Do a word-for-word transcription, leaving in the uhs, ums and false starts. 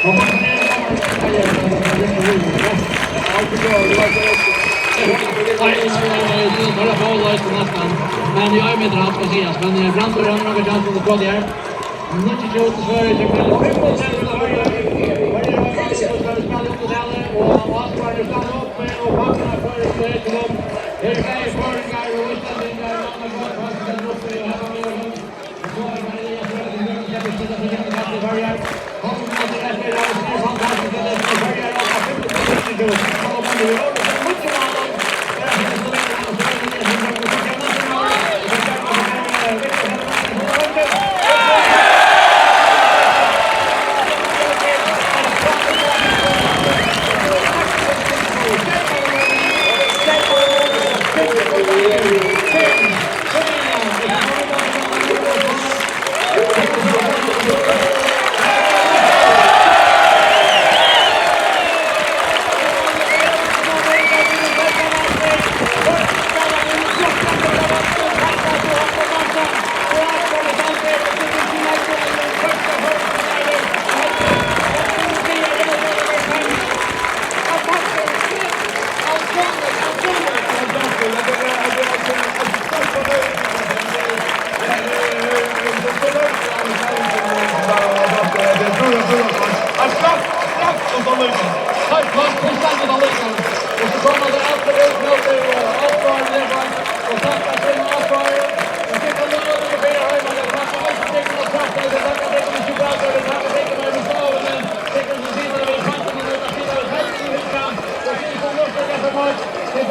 Men í ein metur alt skal sigast, men, eh, Brandur hevur nakað chance til skot her. Níggju skot til Føroyar, kemur til fimm og tretivu til Føroyar. Føroyar hava spælt út talið, og Ásvarður er standa uppi og fagnar føroyskum hetjum. Her eru bæði føroyingar og íslendingar, og annað gott, hann stendur uppi og her var meira. Heilt klart, fullstendig allíkavæl. Og so koma teir aftur út móti, eh, Ásvarði,